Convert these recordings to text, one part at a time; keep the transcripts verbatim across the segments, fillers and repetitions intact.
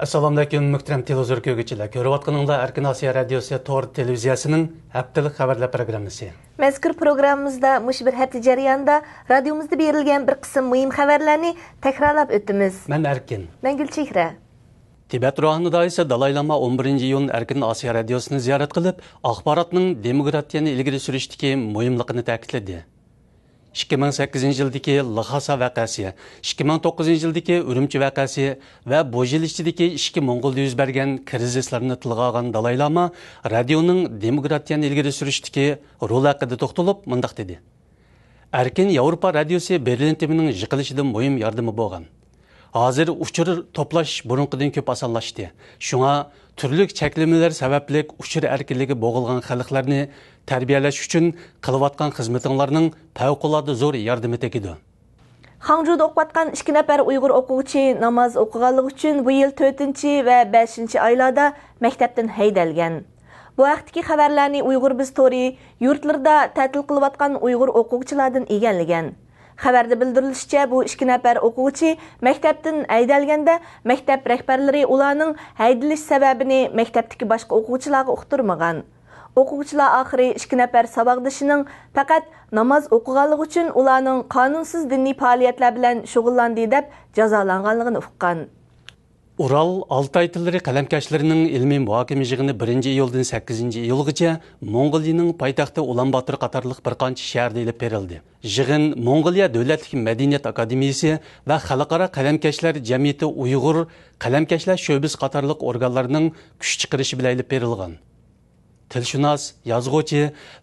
ئەسسالامۇئەلەيكۇم، مۆھتەرەم تېلېۋىزور كۆرگۈچىلەر. كۆرۈۋاتقىنىڭلار ئەركىن ئاسىيا رادىيوسى تور تېلېۋىزىيەسىنىڭ ھەپتىلىك خەۋەرلەر پروگراممىسى. مەزكۇر پروگراممىمىزدا مۇشۇ بىر ھەپتە جەريانىدا رادىيومىزدا بېرىلگەن بىر قىسىم مۇھىم خەۋەرلەرنى تەكرارلاپ ئۆتىمىز. مەن ئەركىن. مەن گۈلچېھرە. تىبەت روھانىي دائىرىسى دالاي لاما ئون بىرىنچى ئىيۇن ئەركىن ئاسىيا رادىيوسىنى زىيارەت قىلىپ، ئاخباراتنىڭ دېموكراتىيەنى ئىلگىرى سۈرۈشتىكى مۇھىملىقىنى تەكىتلىدى. ئىككى مىڭ سەككىزىنچى يىلدىكى لخاسا ۋەقەسى، ئىككى مىڭ توققۇزىنچى يىلدىكى ئۈرۈمچى ۋەقەسى ۋە بۇ يىل ئىچىدىكى ئىچكى موڭغۇلدا يۈز بەرگەن كىرىزىسلارنى تىلغا ئالغان دالاي لاما رادىيونىڭ دېموكراتىيەنى ئىلگىرى سۈرۈشتىكى رولى ھەققىدە توختىلىپ مۇنداق دېدى: ئەركىن ياۋروپا رادىيوسى بېرلىن تېمىنىڭ يىقىلىشىدا مۇھىم ياردىمى بولغان. ھازىر ئۇچۇر توپلاش بۇرۇنقىدىن كۆپ ئاسانلاشتى. شۇڭا تۈرلۈك چەكلىمىلەر سەۋەبلىك ئۇچۇر ئەركىنلىكى بوغۇلغان خەلقلەرنى تەربىيەلەش ئۈچۈن قىلىۋاتقان خىزمىتىڭلارنىڭ پەۋقۇلئاددە زور ياردىمى تېگىدۇ. خاڭجۇدا ئوقۇۋاتقان ئىككى نەپەر ئۇيغۇر ئوقۇغۇچى ناماز ئوقۇغانلىقى ئۈچۈن بۇ يىل تۆتىنچى ۋە بەشىنچى ئايلاردا مەكتەپتىن ھەيدەلگەن. بۇ ھەقتىكى خەۋەرلەرنى ئۇيغۇر بىز تورى يۇرتلىرىدا تەتىل قىلىۋاتقان ئۇيغۇر ئوقۇغۇچىلاردىن ئىگىلىگەن. خەۋەردە بىلدۈرۈلۈشىچە، بۇ ئىككى نەپەر ئوقۇغۇچى مەكتەپتىن ھەيدەلگەندە، مەكتەپ رەھبەرلىرى ئۇلارنىڭ ھەيدىلىش سەۋەبىنى مەكتەپتىكى باشقا ئوقۇغۇچىلارغا ئۇقتۇرمىغان. ئوقۇغۇچىلار ئاخىرى ئىككى نەپەر ساۋاقدىشىنىڭ پەقەت ناماز ئوقۇغانلىقى ئۈچۈن ئۇلارنىڭ قانۇنسىز دىنىي پائالىيەتلەر بىلەن شۇغۇللاندى دەپ جازالانغانلىقىنى ئۇققان. ئۇرال ئالتاي تىللىرى قەلەمكەشلىرىنىڭ ئىلمىي مۇھاكىمە يىغىنى بىرىنچى ئىيۇلدىن سەككىزىنچى ئىيۇلغىچە موڭغۇلىيىنىڭ پايتەختى ئۇلان باتور قاتارلىق بىر قانچە شەھەردە ئېلىپ بېرىلدى. يىغىن موڭغۇلىيە دۆلەتلىك مەدەنىيەت ئاكادېمىيىسى ۋە خەلقئارا قەلەمكەشلەر جەمئىيىتى ئۇيغۇر قەلەمكەشلەر شۆبىسى قاتارلىق ئورگانلارنىڭ كۈچ چىقىرىشى بىلەن ئېلىپ بېرىلغان. تىلشۇناس، يازغۇچى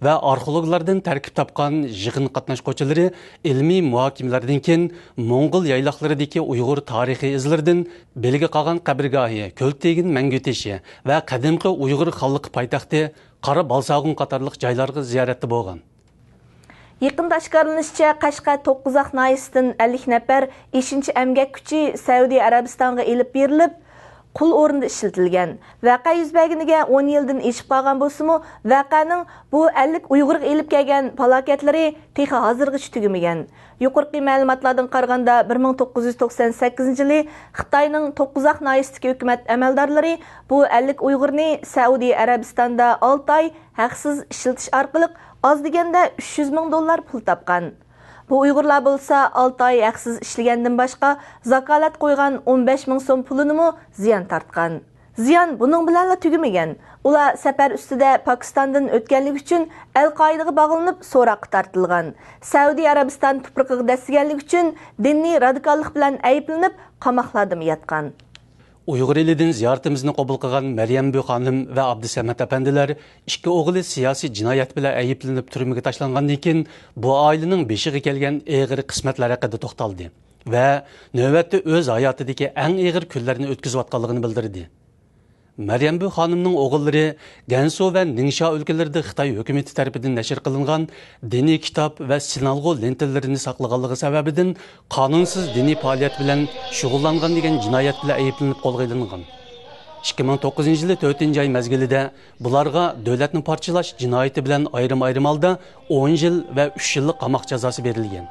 ۋە ئارخېئولوگلاردىن تەركىب تاپقان يىغىن قاتناشقۇچىلىرى ئىلمىي مۇھاكىمىلەردىن كېيىن موڭغۇل يايلاقلىرىدىكى ئۇيغۇر تارىخىي ئىزلىرىدىن بىلگە قالغان قەبرىگاھى، كۆلتېگىن مەڭگۈ تېشى ۋە قەدىمكى ئۇيغۇر خانلىقى پايتەختى قارا بالساغۇن قاتارلىق جايلارغا زىيارەتتە بولغان. يېقىندا ئاشكارىلىنىشىچە، قەشقەر توققۇزاق ناھىيەسىدىن ئەللىك نەپەر ئېشىنچا ئەمگەك كۈچى سەئۇدى ئەرەبىستانغا ئېلىپ بېرىلىپ، قۇل ئورنىدا ئىشلىتىلگەن. ۋەقە يۈز بەرگىنىگە ئون يىلدىن ئېشىپ قالغان بولسىمۇ، ۋەقەنىڭ بۇ ئەللىك ئۇيغۇرغا ئېلىپ كەلگەن پالاكەتلىرى تېخى ھازىرغىچە تۈگىمىگەن. يۇقىرىقى مەلۇماتلاردىن قارىغاندا، بىر مىڭ توققۇز يۈز توقسان سەككىزىنچى يىلى خىتاينىڭ توققۇزاق ناھىيەسىدىكى ھۆكۈمەت ئەمەلدارلىرى بۇ ئەللىك ئۇيغۇرنى سەئۇدى ئەرەبىستاندا ئالتە ئاي ھەقسىز ئىشلىتىش ئارقىلىق ئاز دېگەندە ئۈچ يۈز مىڭ دوللار پۇل تاپقان. بۇ ئۇيغۇرلار بولسا ئالتە ئاي ھەقسىز ئىشلىگەندىن باشقا، زاكالەت قويغان ئون بەش مىڭ سوم پۇلىنىمۇ زىيان تارتقان. زىيان بۇنىڭ بىلەنلا تۈگىمىگەن. ئۇلار سەپەر ئۈستىدە پاكىستاندىن ئۆتكەنلىكى ئۈچۈن ئەل قائىدىغا باغلىنىپ سوراققا تارتىلغان. سەئۇدى ئەرەبىستان تۇپرىقىغا دەسسىگەنلىكى ئۈچۈن دىنىي رادىكاللىق بىلەن ئەيىبلىنىپ، قاماقلاردىمۇ ياتقان. ئۇيغۇر ئېلىدىن زىيارىتىمىزنى قوبۇل قىلغان مەريەم بۈ خانىم ۋە ئابدۇسەمەت ئەپەندىلەر ئىككى ئوغلى سىياسىي جىنايەت بىلەن ئەيىبلىنىپ تۈرمىگە تاشلانغاندىن كېيىن، بۇ ئائىلىنىڭ بېشىغا كەلگەن ئېغىر قىسمەتلەر ھەققىدە توختالدى ۋە نۆۋەتتە ئۆز ھاياتىدىكى ئەڭ ئېغىر كۈنلەرنى ئۆتكۈزۈۋاتقانلىقىنى بىلدۈردى. مەريەم بۈ خانىمنىڭ ئوغۇللىرى گەنسۇ ۋە نىڭشا ئۆلكىلىرىدە خىتاي ھۆكۈمىتى تەرىپىدىن نەشر قىلىنغان دىنىي كىتاب ۋە سىنالغۇ لېنتىلىرىنى ساقلىغانلىقى سەۋەبىدىن، قانۇنسىز دىنىي پائالىيەت بىلەن شۇغۇللانغان دېگەن جىنايەت بىلەن ئەيىبلىنىپ قولغا ئېلىنغان. ئىككى مىڭ توققۇزىنچى يىلى تۆتىنچى ئاي مەزگىلىدە بۇلارغا دۆلەتنى پارچىلاش جىنايىتى بىلەن ئايرىم-ئايرىم ھالدا ئون يىل ۋە ئۈچ يىللىق قاماق جازاسى بېرىلگەن.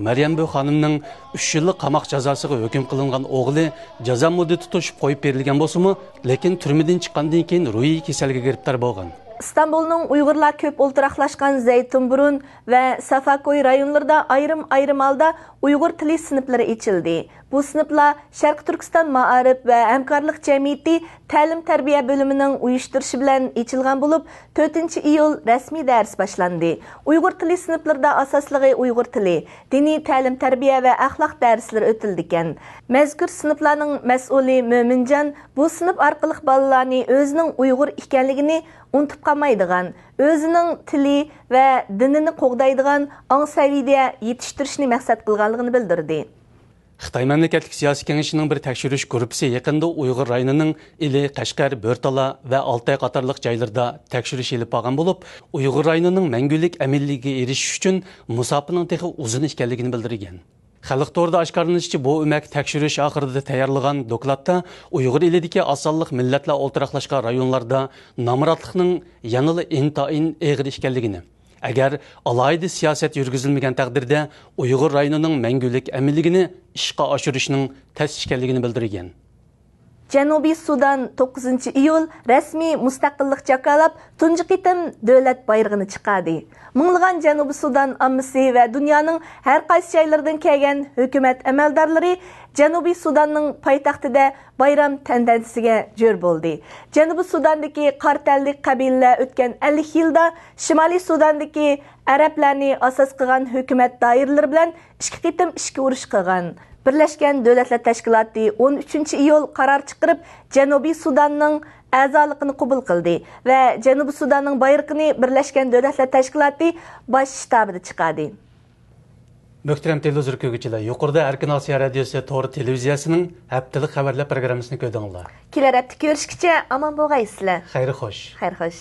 مەريەم بۈ خانىمنىڭ ئۈچ يىللىق قاماق جازاسىغا ھۆكۈم قىلىنغان ئوغلى جازا مۇددىتى توشۇپ قويۇپ بېرىلگەن بولسىمۇ، لېكىن تۈرمىدىن چىققاندىن كېيىن روھىي كېسەلگە گىرىپتار بولغان. ئىستانبۇلنىڭ ئۇيغۇرلار كۆپ ئولتۇراقلاشقان زەيتۇنبۇرۇن ۋە سافاكوي رايونلىرىدا ئايرىم-ئايرىم ھالدا ئۇيغۇر تىلى سىنىپلىرى ئېچىلدى. بۇ سىنىپلار شەرقىي تۈركىستان مائارىپ ۋە ھەمكارلىق جەمئىيىتى تەلىم-تەربىيە بۆلۈمىنىڭ ئۇيۇشتۇرۇشى بىلەن ئېچىلغان بولۇپ، تۆتىنچى ئىيۇل رەسمىي دەرس باشلاندى. ئۇيغۇر تىلى سىنىپلىرىدا ئاساسلىقى ئۇيغۇر تىلى، دىنىي تەلىم-تەربىيە ۋە ئەخلاق دەرسلىرى ئۆتۈلىدىكەن. مەزكۇر سىنىپلارنىڭ مەسئۇلى مۆمىنجان بۇ سىنىپ ئارقىلىق بالىلارنى ئۆزىنىڭ ئۇيغۇر ئىكەنلىكىنى ئۇنتۇپ قالمايدىغان، ئۆزىنىڭ تىلى ۋە دىنىنى قوغدايدىغان ئاڭ سەۋىيىدە يېتىشتۈرۈشنى مەقسەت قىلغانلىقىنى بىلدۈردى. خىتاي مەملىكەتلىك سىياسىي كېڭىشىنىڭ بىر تەكشۈرۈش گۇرۇپپىسى يېقىندا ئۇيغۇر رايونىنىڭ ئىلى، قەشقەر، بۆرتالا ۋە ئالتاي قاتارلىق جايلىرىدا تەكشۈرۈش ئېلىپ بارغان بولۇپ، ئۇيغۇر رايونىنىڭ مەڭگۈلۈك ئەمىنلىكىگە ئېرىشىش ئۈچۈن مۇساپىنىڭ تېخى ئۇزۇن ئىكەنلىكىنى بىلدۈرگەن. خەلق تورىدا ئاشكارىلىنىشىچە، بۇ ئۆمەك تەكشۈرۈش ئاخىرىدا تەييارلىغان دوكلاتتا ئۇيغۇر ئېلىدىكى ئاز سانلىق مىللەتلەر ئولتۇراقلاشقان رايونلاردا نامراتلىقنىڭ يەنىلا ئىنتايىن ئېغىر ئىكەنلىكىنى، ئەگەر ئالاھىدە سىياسەت يۈرگۈزۈلمىگەن تەقدىردە، ئۇيغۇر رايونىنىڭ مەڭگۈلۈك ئەمىنلىكىنى ئىشقا ئاشۇرۇشنىڭ تەس ئىكەنلىكىنى بىلدۈرگەن. جەنۇبىي سۇدان توققۇزىنچى ئىيۇل رەسمىي مۇستەقىللىق جاكارلاپ، تۇنجى قېتىم دۆلەت بايرىقىنى چىقاردى. مىڭلىغان جەنۇبىي سۇدان ئاممىسى ۋە دۇنيانىڭ ھەر قايسى جايلىرىدىن كەلگەن ھۆكۈمەت ئەمەلدارلىرى جەنۇبىي سۇداننىڭ پايتەختىدە بايرام تەنتەنىسىگە جۆر بولدى. جەنۇبىي سۇداندىكى قارا تەنلىك قەبىلىلەر ئۆتكەن ئەللىك يىلدا شىمالىي سۇداندىكى ئەرەبلەرنى ئاساس قىلغان ھۆكۈمەت دائىرىلىرى بىلەن ئىككى قېتىم ئىچكى ئۇرۇش قىلغان. بىرلەشكەن دۆلەتلەر تەشكىلاتى ئون ئۈچىنچى ئىيۇل قارار چىقىرىپ، جەنۇبىي سۇداننىڭ ئەزالىقىنى قوبۇل قىلدى ۋە جەنۇبىي سۇداننىڭ بايرىقىنى بىرلەشكەن دۆلەتلەر تەشكىلاتى باش شتابىدا چىقاردى. مۆھتەرەم تېلېۋىزور كۆرگۈچىلەر، يۇقىرىدا ئەركىن ئاسىيا رادىيوسى تور تېلېۋىزىيەسىنىڭ ھەپتىلىك خەۋەرلەر پروگراممىسىنى كۆردۈڭلار. كېلەر ھەپتە كۆرۈشكىچە ئامان بولغايسىلەر. خەير خوش. خەير خوش.